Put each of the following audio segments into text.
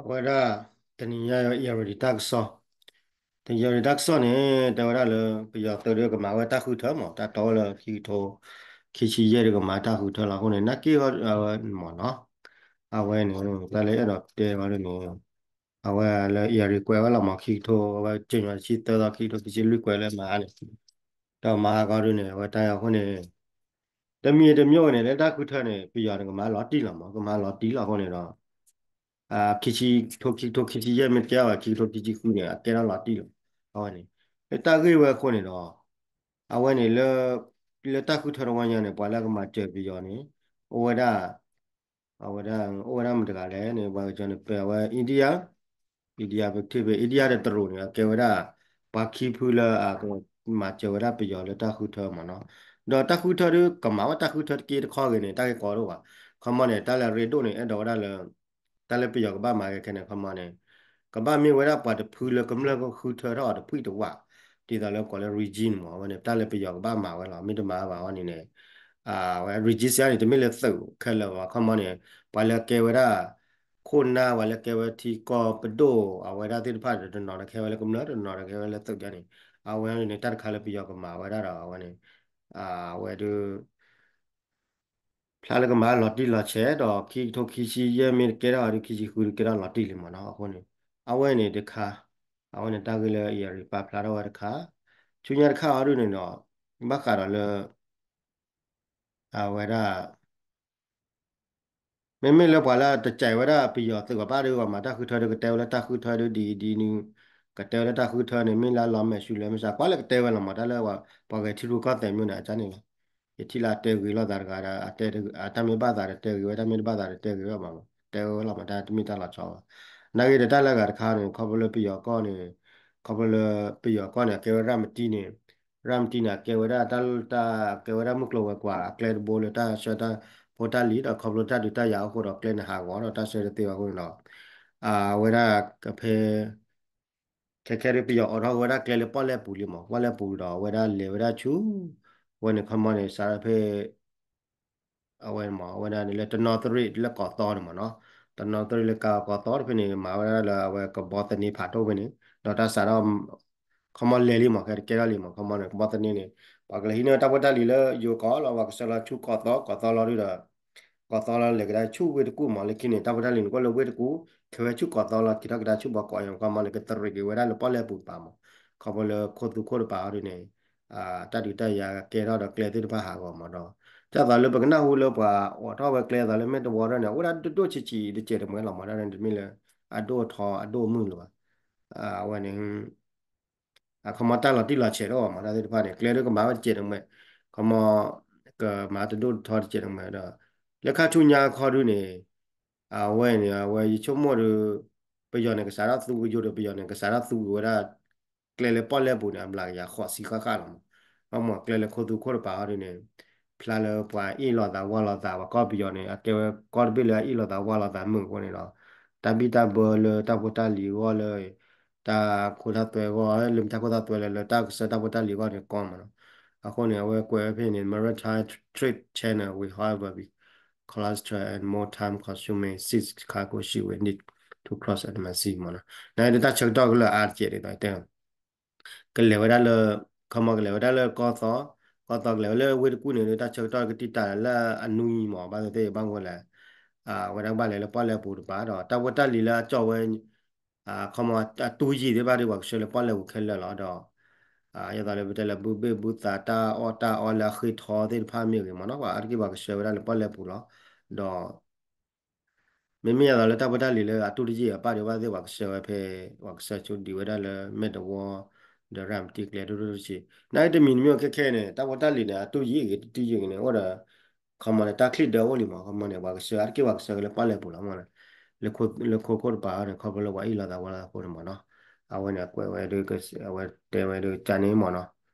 အဝဲဒၣ် တနံၤညါ Iranian တၢ်ကစီၣ်, တ Iranian တၢ်ကစီၣ်န့ၣ် တဲဝဲဒၣ်လၢ ပယီၤသုးဒုးကမၤဝဲတၢ်ဃုထၢမး, တၢ်တီဝဲလၢခံကထိ ခံဆံယဲၢ်ဒုးကမၤတၢ်ဃုထၢလီၤ. အဃိန့ၣ် နာ်က့အဝဲမ့ၢ်နီၤ, အဝဲန့ၣ် တၢ်လၢအဲၣ်ဒိးတဲဝဲဒၣ်န့ၣ် အဝဲလၢ Iranian ကွဲးဝဲလီၤမး, ခံကထိ အဝဲကၠ့ၣ်ညီတဆံသၢသီ ခံကထိခံဆံလွံၢ်ကွဲးလၢမၤန့ၣ်, ဒီးမၤဟးဂီၤဒုးန့ၣ် အဝဲတၢ်အဃိန့ၣ် တမံၤတမံၤန့ၣ် လၢတၢ်ဃုထၢန့ၣ် ပယီၤန့ၣ် ကမၤလီၤတံၢ်လီၤမး, ကမၤလီၤတံၢ်လီၤအဃိန့ၣ်ဒီး ခံဆံ ခံကထိခံဆံယဲၢ်မ့ၢ်တကဲဘၣ် ခံကထိခံဆံဃုန့ၣ် အကဲထီၣ်လီၤတံၢ်လီၤ. အဝဲန့ၣ် လၢတၢ်ဂ့ၢ်ဝဲအဃိန့ၣ်ဒီး အဝဲန့ၣ်လၢ လၢတၢ်ဃုထၢတဝီညါန့ၣ် ပှၤလၢကမၤစၢၤပယီၤန့ၣ် အိၣ်ဝဲဒၣ် အဝဲဒၣ် အိၣ်ဝဲဒၣ်မတၤတဂၤလဲၣ်န့ၣ် ပှၤကညီန့ၣ် ပဝဲ India, India ပထံၣ်ဖဲ India ဒီးတရူးန့ၣ် အကဲဝဲဒၣ် ပှၤခံဖုလၢအကမၤစၢၤဝဲဒၣ်ပယီၤလၢတၢ်ဃုထၢမးနီၤ. ဒီးတၢ်ဃုထၢဒုး ကမၤဝဲတၢ်ဃုထၢတက့တခီဂ့ၤန့ၣ် တၢ်ဂ့ၢ်ကီဒိၣ်ဘၣ်. ခီမီန့ၣ် တၢ်လၢအရ့ဒိၣ်န့ၣ် အဲၣ်ဒိးဝဲဒၣ်လၢ တၢ်လၢပယီၤကဘၣ်မၤဂ့ၤခဲန့ၣ် ခီမီန့ၣ် ကဘၣ်မ့ၢ်ဝဲဒၣ်ပှၤတဖုလၢကမျၢၢ်ကဃုထၢထီၣ်အီၤတဖုတဝး, ဒ်သိးလၢကိးလၢ regime မး အဝဲန့ၣ် တၢ်လၢပယီၤကဘၣ်မၤဝဲလီၤ. မ့ၢ်တမၤဘၣ်အီၤန့ၣ်န့ၣ် အဝဲ regime စ့ၢ်န့ၣ် တမ့ၢ်လၢသုးခဲလၢာ်ဘၣ်. ခီမီန့ၣ် ပှၤလၢကဲဝဲဒၣ် ခိၣ်နၢ် ပှၤလၢကဲဝဲထံကီၢ်ပဒိၣ် အဝဲဒၣ်သ့ၣ်တဖၣ်ဒီး တနီၤဒီးကဲဝဲလၢကမျၢၢ် တနီၤဒီးကဲဝဲလၢသုးဒ်န့ၣ် အဝဲန့ၣ် တၢ်တခါလၢပယီၤကမၤဝဲဒၣ်ဒီး အဝဲန့ၣ် အဝဲဒုး ဖျါလၢကမၤလီၤတံၢ်လီၤဆဲးဒီး ခံကထိခံဆံယဲၢ်မ့ၢ်တကဲထီၣ်ဒုး ခံဆံဃုဒုးကဲထီၣ်လီၤတံၢ်လံမးနီၤ. အဃိန့ၣ် အဝဲန့ၣ်တခါ အဝဲန့ၣ်တၢ်ဂ့ၢ်လၢ Iranian ပာ်ဖျါထီၣ်ဝဲတခါ, ဆူညါတခါအီၤဒုးန့ၣ်ဒီး ဘၣ်ဃးဒီးလၢ အဝဲဒၣ် မ့မ့ၢ်လၢပှၤလၢတကဲဝဲဒၣ်ပယီၤသုးကပၣ်ဒုး ပှၤမၤတၢ်ဃုထၢဒုး ကတဲဝဲလၢတၢ်ဃုထၢဒုးဒ်အံၤဒ်နုၤ, ကတဲဝဲလၢတၢ်ဃုထၢန့ၣ် မ့ၢ်လၢအလီၤမဲာ်ဆူလဲၣ်မ့ၢ်စး ကွၢ်လၢကတဲဝဲလီၤမး တၢ်လၢပှၤဂဲၤထံရူၢ်ကီၢ်သဲးမ့ၢ်န့ၣ် အကန့ၣ်လီၤ. ယထံၣ်လၢအတဲဂ့ၤလိာ်သးတဂၤဒီး အတၢ်မ့ၢ်ဘၣ်သးဒီးတဲဂ့ၤဝဲ တၢ်မ့ၢ်တဘၣ်သးဒီးတဲဂ့ၤဝဲဘၣ်မး တဲဝဲလီၤမး တၢ်တမ့ၢ်တၢ်လီၤဆီဘၣ်. နာ်ဂ့ၤဒီးတၢ်လၢအဂၤတခါန့ၣ် ခီဖျိလၢပယီၤကီၢ်န့ၣ် ခီဖျိလၢပယီၤကီၢ်န့ၣ် အကဲဝဲရၣ်မတံန့ၣ် ရၣ်မတံန့ၣ် အကဲဝဲဒၣ်တၢ် တၢ်ကဲဝဲဒၣ်မုၢ်ကျိၤဝဲၤကွာ် အကျဲတဘိလၢတၢ်ဆှၢတၢ်ဖိတၢ်လံၤဒီး ခီဖျိတၢ်ဒုးတၢ်ယၤအဃိဒီး ကျဲန့ၣ်ဟးဂီၤဒီးတၢ်ဆှၢတသ့ဘၣ်အဃိန့ၣ်ဒီး အဝဲဒၣ်ကဖဲ ခဲခဲဒုးပယီၤအိးထီၣ်ဝဲဒၣ်ကျဲလၢပီၣ်လဲၣ်ပူၤလံမး ပီၣ်လဲၣ်ပူၤဒီး အဝဲဒၣ်လဲၤဝဲဒၣ်ဆူ အဝဲန့ၣ်ခီမီန့ၣ် စးထီၣ်ဖဲ အဝဲမး အဝဲဒၣ်န့ၣ်လၢတနီသရံၣ်လၢကီးသီန့ၣ်မးနီၤ, တနီသရံၣ်လၢကီးသီတဖဲန့ၣ် မၤဝဲဒၣ်လၢအဝဲကဘီသန့ဖးဒိၣ်ဖဲန့ၣ် ဒီးတၢ်စးထီၣ် ခီမီလဲၤလံမး ခဲတကဲထီၣ်လံမး ခီမီန့ၣ် ကဘီသန့န့ၣ် ပှၤကလဲၤဟံးန့ၢ်တၢ်ဖိတၢ်လံၤလၢယိၤကီးလီၤ ပှၤကဆှၢလီၤဆူကီးသီ ကီးသီလီၤဒုးဒီး ကီးသီလီၤလဲၤကဒါဆူဝ့ၢ်တကူၣ်မး လၢခံန့ၣ် တၢ်ဖိတၢ်လံၤန့ၣ် ကွၢ်လၢဝ့ၢ်တကူၣ် ခဲဝဲဆူကီးသီလီၤ က့ၤထီၣ်ကဒါဆူဘီကီးယံၤ ခီမီန့ၣ် ကသရံးက့ၤဝဲဒၣ်လၢပီၣ်လဲၣ်ပူၤတပၤမး ခီဖျိလၢခိသူခိၣ်တပၤအီၤဒုးန့ၣ် တၢ်ဒုးတၢ်ယၤကဲထီၣ်ဒီးကျဲသ့ၣ်တဖၣ်ဟးဂီၤမးဒီး ဒ်သိးလၢပကနၢ်ဟူလၢပှၤအိးထီၣ်ဝဲကျဲအသိးလၢမဲၢ်တဝီဒၣ်န့ၣ် အိၣ်ဒၣ်ဒိၣ်ဒိၣ်ဆံးဆံးတစဲးတမှဲၤလီၤမး ဒၣ်န့ၣ်တမ့ၢ်လၢ အဒိၣ်အထီအဒိၣ်အမုၢ်လၢၤဘၣ်. အဝဲန့ၣ် အခီမီတၢ်လီၤတံၢ်လီၤဆဲးတအိၣ်မး တၢ်သ့ၣ်တဖၣ်န့ၣ် ကျဲဒုးကမၤဝဲတစဲးတမှဲၤ ခီမီ ကမၤတဒိၣ်ထီတစဲးတမှဲၤဒီး လၢခါဆူညါအခီဒုးန့ၣ် အဝဲန့ၣ် အဝဲယဆိကမိၣ်ဒီး ပယီၤန့ၣ်ကစးထီၣ်သူကယိၤဒီး ပယီၤန့ၣ်ကစးထီၣ်သူက့ၤဝဲဒၣ် ကျဲလၢပီၣ်လဲၣ်ပူၤန့ၣ် အမျးကယၤဃိးဆံဃၣ်ဃၣ်လီၤမး ဘၣ်မ့ၢ်ကျဲလၢခိသူခိၣ်တပၤအီၤဒုးန့ၣ် ဖျါလၢပှၤအ့ၣ်လိာ်သးဝါလိာ်သး ပှၤကီၢ်ပယီၤန့ၣ် အကဲဝဲကီၢ်တဘ့ၣ်လၢအအ့ၣ်လိာ်သးဝါလိာ်သးမုာ်အဃိန့ၣ်ဒီး တၢ်ဘံၣ်တၢ်ဘၢလၢတၢ်ဖိတၢ်လံၤအဂီၢ်လၢ တၢ်ခိတၢ်သွဲအဂီၢ် လၢမ့ၢ်တၢ်ခိတၢ်သွဲလၢ လၢတၢ်ကဆှၢတၢ်ဖိတၢ်လံၤအဂီၢ်န့ၣ်ကီမးနီၤ. အဃိန့ၣ် အဝဲကွဲးဝဲဖဲန့ၣ် Maritime Trade Channel will however be costlier and more time consuming since cargo ship will need to cross the M S C မးနီၤ. နတၢ်ဆၢကတီၢ်ကလၢာ်အါတက့ၢ်ဒ်သိးတဲ ကလဲၤဝဲဒၣ်လၢ ခီမီကလဲၤဝဲဒၣ်လၢကီၢ်သီ ကီၢ်သီကလဲၤဝဲလၢဝ့ၢ်တကူၣ်န့ၣ်ဒီး တၢ်ဆၢကတီၢ်ကတံာ်တာ်လၢအနွံမး ဘၣ်သ့ၣ်သ့ၣ်ဘၣ်မနုၤလဲၣ် အဝဲဒၣ်ကဘၣ်လဲၤလၢပီၣ်လဲၣ်ပူၤတပၤဒီး တၢ်ဖိတၢ်လံၤလၢအကၠီၣ်ဝဲ ခီမီအတူၢ်ယံာ်သ့ၣ်တဖၣ်ဒီး ပှၤကဆှၢလၢပီၣ်လဲၣ်ပူၤခဲလၢာ်လီၤဒီး ဒ်သိးလၢပတဲလၢဘုဘ့ၣ်ဘုသးတၢ်အီၣ်တၢ်အီလၢအဃ့ထီသ့ၣ်တဖၣ်မ့ၢ်ဂ့ၤမးနီၤ ပှၤအါတက့ၢ်ပှၤကဆှၢဝဲဒၣ်လၢပီၣ်လဲၣ်ပူၤလီၤ. ဒီး မ့မ့ၢ်ဒ်သိးလၢတၢ်ဖိတၢ်လံၤလၢအတူၢ်တယံာ်အပၣ်ဒီးဘၣ်သ့ၣ် ပှၤကဆှၢဝဲဖဲ ပှၤကဆှၢဆိဒံးဝဲဒၣ်လၢမဲၢ်တဝီ ဒီးရၤမတံကျဲဒိၣ်ဒိၣ်တဆံး နာ်က့တမံၤတမံၤအိၣ်ခဲခဲန့ၣ် တၢ်ဖိတၢ်လံၤန့ၣ် အတူၢ်ယံာ်ဂ့ၤတတူၢ်ယံာ်ဂ့ၤန့ၣ် အိၣ်ဒီး ခီမီန့ၣ် တၢ်ချံၣ်ဒၢအိၣ်လံမး ခီမီန့ၣ် ပှၤကဆှၢအါတက့ၢ်ပှၤကဆှၢက့ၤလၢပီၣ်လဲၣ်ပူၤလီၤမး လၢခိခိၣ်တပၤန့ၣ် ခီဖျိလၢပှၤအ့ၣ်လိာ်သးဝါလိာ်သးအဃိန့ၣ်မးနီၤ အဝဲန့ၣ်အကွဲးဝဲဒၣ် အဝဲတဲဝဲဒၣ်ကန့ၣ်မးနီၤ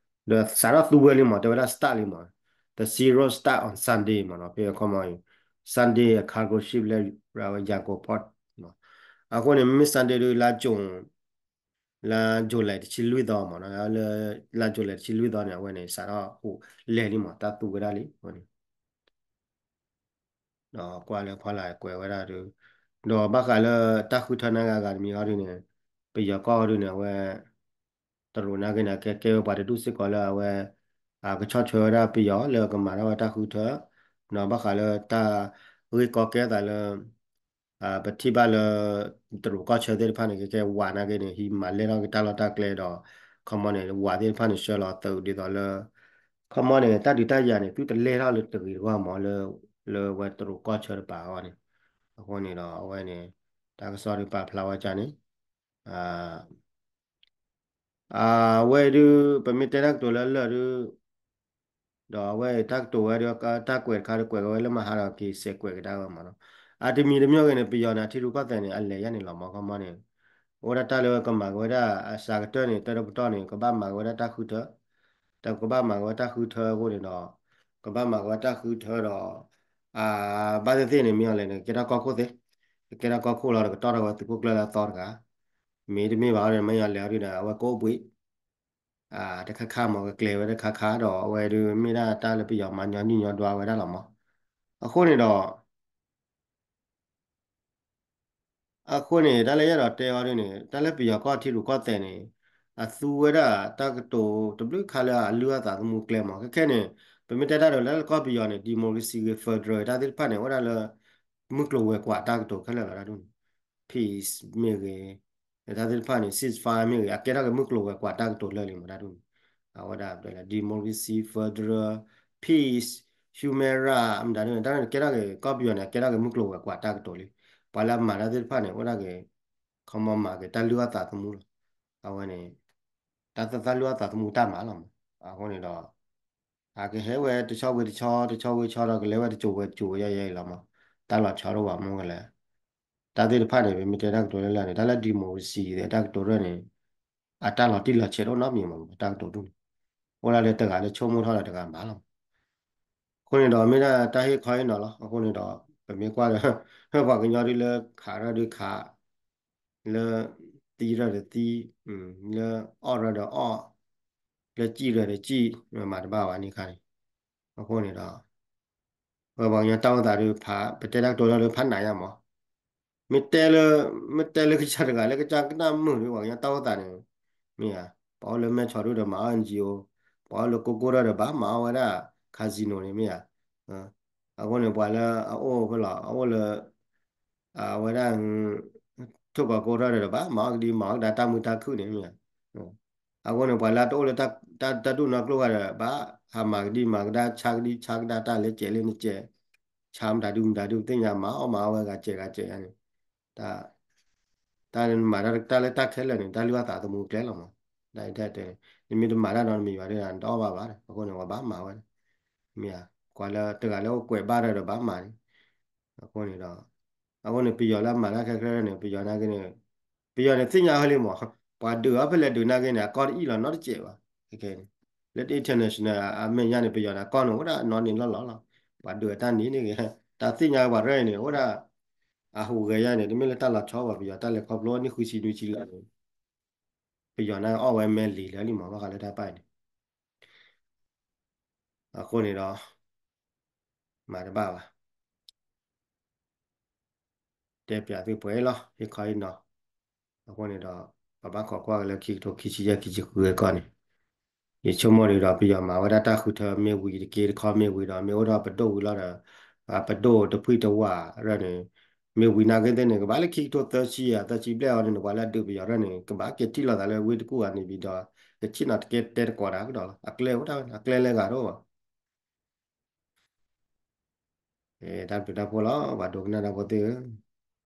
ဒီးစးထီၣ်သူဝဲလံမး တဲဝဲဒၣ် start လံမး The zero start on Sunday မးနီၤ ဖဲအခီမီအံၤ Sunday အ cargo ship လၢအဝဲ Yangon port မး အဃိန့ၣ် မ့မ့ၢ် Sunday ဒီး လါ June လါ July တဆံလွံၢ်သီမးနီၤ လၢ လါ July တဆံလွံၢ်သီန့ၣ် အဝဲန့ၣ် စးထီၣ်အိၣ်လဲၤလံမး တၢ်သူဝဲဒၣ်လံ အဃိန့ၣ် ဒီးကွၢ်လၢဖီလာ်ကွဲးဝဲဒၣ်ဒီး ဒီးဘၣ်ဃးလၢတၢ်ဃုထၢန့ၣ်ဂၤဂၤတမံၤဟီဒုန့ၣ် ပယီၤကီၢ်ဟီဒုန့ၣ် အဝဲ တရူးနာ်က့န့ၣ် ကဲကဲဝဲပှၤတဒူၣ်စ့ၢ်ကီးလၢအဝဲ ကဆီၣ်ထွဲဝဲဒၣ်ပယီၤလၢကမၤထီၣ်ဝဲတၢ်ဃုထၢ, ဒီးဘၣ်ဃးလၢတၢ်ဂ့ၢ်ကီကဲသးလၢ ပထံၣ်ဘၣ်လၢ တရူးကီၢ်ဆၢသ့ၣ်တဖၣ်န့ၣ် ကဲကဲဝၤနာ်က့န့ၣ် ဟံးမၤလဲၢ်ထီၣ်က့ၤတၢ်လီၢ်တၢ်ကျဲဒီး ခီမီန့ၣ် ဝၤသ့ၣ်တဖၣ်န့ၣ် ဆှၢလီၤသုးဒ်သိးလၢ ခီမီန့ၣ် တၢ်ဒုးတၢ်ယၤန့ၣ် သုတလဲၢ်ထီၣ်လၢတဂ့ၤတဂီၢ်မး လၢဝဲတရူးကီၢ်ဆၢတပၤအဂီၢ်န့ၣ်, အဃိန့ၣ်ဒီးအဝဲန့ၣ် တၢ်ကစီၣ်ဒုးပာ်ဖျါဝဲဒ်န့ၣ် အဝဲဒုး ပမ့ၢ်တဲတၢ်ကတိၤလၢလၢာ်ဒုး ဒီးအဝဲတၢ်ကတိၤဝဲဒုး တၢ်ကွဲးတခါဒီးကွဲးက့ၤဝဲလၢမဟါဒီးက့ၤစဲးကွဲးကဒါဝဲမးနီၤ, အတမံၤတမံၤဂ့ၤန့ၣ် ပယီၤန့ၣ် အထံရူၢ်ကီၢ်သဲးန့ၣ် အလဲၤယါန့ၣ်လီၤမး ခီမီန့ၣ်, အိၣ်ဒၣ်တၢ်လၢကမၤက့ၤဝဲဒၣ်အစှၤကတၢၢ်န့ၣ် တၢ်ဒီပတီၢ်န့ၣ် ကဘၣ်မၤက့ၤဝဲဒၣ်တၢ်ဃုထၢ တကဘၣ်မၤက့ၤဝဲတၢ်ဃုထၢအဃိန့ၣ်ဒီး ကဘၣ်မၤက့ၤဝဲတၢ်ဃုထၢဒီး ဘၣ်သ့ၣ်သ့ၣ်န့ၣ် မ့ၢ်အီၤလဲၣ်န့ၣ် ကကဲထီၣ်ကီၢ်ခိၣ်သ့, ကကဲထီၣ်ကီၢ်ခိၣ်လီၤဒီး ကတီၢ်ထီၣ်ဝဲသုးခိၣ်ကျၢၢ်လၢအသီတဂၤ, မ့တမ့ၢ်ဘၣ်အီၤဒီး မ့ၢ်အီၤလဲၣ်အီၤဒုးဒီး အဝဲကအိၣ်ဘှံး တခါခါမး ကကျဲၤဝဲတခါခါဒီး အဝဲဒုးမ့ၢ်ဒၣ်တၢ်လၢပယီၤမၤညီနုၢ်ညီဒွါဝဲဒၣ်လီၤမး, အဃိန့ၣ်ဒီး အဃိန့ၣ် တၢ်လၢယအဲၣ်ဒိးတဲအီၤဒ်န့ၣ် တၢ်လၢပယီၤကီၢ်ထံရူၢ်ကီၢ်သဲးန့ၣ် အသူဝဲဒၣ်တၢ်ကတိၤတဘျုးခါလၢအလုၢ်အသးသမူကျဲမး ခဲခဲန့ၣ် ပမ့ၢ်တဲတၢ်ဒီးလၢကီၢ်ပယီၤန့ၣ် democracy ဂ့ၤ federal တၢ်သ့ၣ်တဖၣ်န့ၣ် အိၣ်ဒၣ်လၢ မုၢ်ကျိၤဝဲၤကွာ်တၢ်ကတိၤခဲလၢာ်လီၤတၢ်ဒ်န့ၣ် peace မ့ၢ်ဂ့ၤ တၢ်သ့ၣ်တဖၣ်န့ၣ် ceasefire မ့ၢ်ဂ့ၤ အကဲထီၣ်က့ၤမုၢ်ကျိၤဝဲၤကွာ်တၢ်ကတိၤလၢာ်လံမးတၢ်ဒ်န့ၣ် အဝဲဒၣ် democracy federal peace human right မတၤဒ်န့ၣ် တၢ်န့ၣ်ကဲထီၣ်က့ၤ ကီၢ်ပယီၤန့ၣ် အကဲထီၣ်က့ၤမုၢ်ကျိၤဝဲၤကွာ်တၢ်ကတိၤလံ, ပှၤလၢအမၤတၢ်သ့ၣ်တဖၣ်န့ၣ် အိၣ်ဒၣ်က့ၤ ခီမီမၤက့ၤတၢ်လုၢ်အီၣ်သးသမူလီၤ, အဝဲန့ၣ် တၢ်သၢသၣ်လုၢ်အီၣ်သးသမူတၢ်မၤလီၤမး, အဃိန့ၣ်ဒီး အကဟဲဝဲတဆီဝံၤတဆီ တဆီဝံၤတဆီဒီး ကလဲၤဝဲတစိၤဝံၤတစိၤဝံၤယဲယဲအံၤလီၤမး, တၢ်လီၤဆီတအိၣ်ဘၣ်မ့ၢ်ကလဲၣ် တၢ်သ့ၣ်တဖၣ်န့ၣ် ပမ့ၢ်တဲတၢ်ကတိၤလၢလၢ်န့ၣ် တၢ်လၢ democracy သ့ၣ်တၢ်ကတိၤရၢၢ်န့ၣ် အတၢ်လီၤတံၢ်လီၤဆဲးတအိၣ်နီတမံၤမး တၢ်ကတိၤဒ်န့ၣ်, အိၣ်ဒၣ်လၢတဂၤလၢဆိကမိၣ်ထီၣ်ဒီးတဂၤမၤလီၤမး, အဃိန့ၣ်ဒီးမ့ၢ်ဒၣ်တၢ်ဟ့ၣ်ခီဟ့ၣ်နီၤလီၤ, အဃိန့ၣ်ဒီး ပမ့ၢ်ကွၢ်ဒီး ပှၤကညီဒ်လၢခးရၢၢ်ဒုးခး လၢသံရၢၢ်ဒီးသံ, လၢအီၣ်ရၢၢ်ဒီးအီၣ်, လၢစံၣ်ရၢၢ်ဒီးစံၣ်, မၤတဘၣ်ဘၣ်န့ၣ်ခါန့ၣ်, အဃိန့ၣ်ဒီး ပပှၤကညီတၢ်အိၣ်သးဒုးဖး ပတဲတၢ်ကတိၤလၢဒုးဖးနးယါမး, မ့ၢ်တဲလၢ မ့ၢ်တဲလၢကစၢ်တဂၤလၢကစၢ်ကနၣ်မုာ်ဒုး ပှၤကညီတၢ်အိၣ်သးန့ၣ်, မ့ၢ်ဧါ, ပှၤအိၣ်လၢမဲၢ်ဆီးဒုးဒီးမၤအီၣ် NGO, ပှၤအိၣ်လၢကိကိၢ်ရၢၢ်ဒီးဘၣ်မၤအီၣ်ဝဲဒၣ် casino န့ၣ် မ့ၢ်ဧါ, အဃိန့ၣ် ပှၤလၢအအိၣ်ဖဲလီၤ အအိၣ်လၢ အဝဲဒၣ် ထိၣ်ကီးကိၢ်ထီၣ်ဒီးဘၣ် မၤအီၣ်ကဒံမၤအီၣ်ကဒါတၢ်မုာ်တၢ်ခုၣ်န့ၣ်မ့ၢ်ဧါ, အဃိန့ၣ် ပှၤလၢတအိၣ်လၢတၢ်ဒူၣ်နီၢ်ကျိၣ်ဂၤဒီး ဘၣ်ဟးမၤကဒံမၤကဒါ ဆါကဒံဆါကဒါတၢ်လဲၤစဲးလဲၤနစဲး, ဆါမတၤဒုမတၤဒု သ့ၣ်ညါမၤအီၣ်မၤအီၣ်ဝဲဂၤစဲးဂၤစဲးယါန့ၣ်, တၢ် တၢ်မၤတၢ်လၢတၢ်ခဲလၢာ်န့ၣ် တၢ်လုၢ်အီၣ်သးသမူကျဲလီၤမး, တၢ်တဲ နမ့ၢ်တမၤတၢ်နီတမံၤဘၣ်ဒီး နတအီၣ်ဘၣ်ဘၣ်ဒီး အဃိန့ၣ် ပှၤဘၣ်မၤဝဲ, မ့ၢ်ဧါ, ကွၢ်လၢတဂၤလၢအိၣ်ကွဲးဘၣ်ဒီးဘၣ်မၤန့ၣ်, အဃိန့ၣ်ဒီး အဃိန့ၣ် ပယီၤလၢအမၤတၢ်ခဲခဲန့ၣ် ပယီၤနာ်က့န့ၣ် ပယီၤန့ၣ်သ့ၣ်ညါဝဲလံမး, ပှၤဒုးအီၤဖဲလဲၣ်ဒုးနာ်က့န့ၣ် အကီၢ်တအံၣ်လီၤနီတစဲးဘၣ်, ခဲခဲန့ၣ် လၢ international အမဲာ်ညါန့ၣ် ပယီၤန့ၣ် အကီၢ်န့ၣ် အိၣ်ဒၣ်နီၢ်န့ၣ်လီၢ်လီၢ်လီၤ, ပှၤဒုးအတၢ်န့ၣ်န့ၣ်ဂ့ၤ တၢ်သ့ၣ်ညါပှၤရဲၣ်န့ၣ် အိၣ်ဒၣ် အဟူးဂဲၤယါန့ၣ် တမ့ၢ်လၢတၢ်လီၤဆီဘၣ် ပယီၤတၢ်လဲၤခီဖျိအနံၣ်ဃုဆံနွံဆံလၢာ်န့ၣ် ပယီၤနာ်က့အီၣ်ဝဲမဲာ်လံၤလၢာ်လံမး ဘၣ်ဃးလၢတၢ်ပာ်န့ၣ် အဃိန့ၣ်ဒီး မၤတဘၣ်ဘၣ် တဲပၠးသုပှဲၤလီၤ ဟ့ၣ်ခီဟ့ၣ်နီၤ, အဃိန့ၣ်ဒီး ပဘၣ်ခိးကွၢ်က့ၤလၢခံကထိခံဆံယဲၢ်ခံဆံဃုအကီၢ်န့ၣ်, ယဆိကမိၣ်ဒ်ဒီး ပယီၤမၤဝဲဒၣ်တၢ်ဃုထၢမ့ၢ်ဝံၤတက့တခီမ့ၢ်ဝံၤဒီး မ့ၢ်အိၣ်ထီၣ်ပဒိၣ်ဝံၤလီၤဒီး ပဒိၣ်တဖှံၣ်တဝးရၢၢ်န့ၣ် မ့ၢ်ဝံၤနာ်က့သ့ၣ်န့ၣ် ကဘၣ်လၢခံကထိသၢဆံယဲၢ် သၢဆံဘျဲၣ်အီၤန့ၣ် ပှၤလၢအဒုးပယီၤရၢၢ်န့ၣ် ကဘၣ်က့ၤထံၣ်လိာ်သးလၢဝ့ၢ်တကူၣ်ဂၤန့ၣ် ဘံဒီး ကဆ့ၣ်နီၤတကဲတဲတကိးတၢ်ကဒီးလီၤ အကျဲအိၣ်ဒၣ်ဝဲန့ၣ် အကျဲလၢဂၤတအိၣ်ဘၣ် တၢ်ဘျုးတၢ်ဖှိၣ်လီၤ ပှၤဒိကနၣ်တၢ်ဖိသ့ၣ်ဧၢ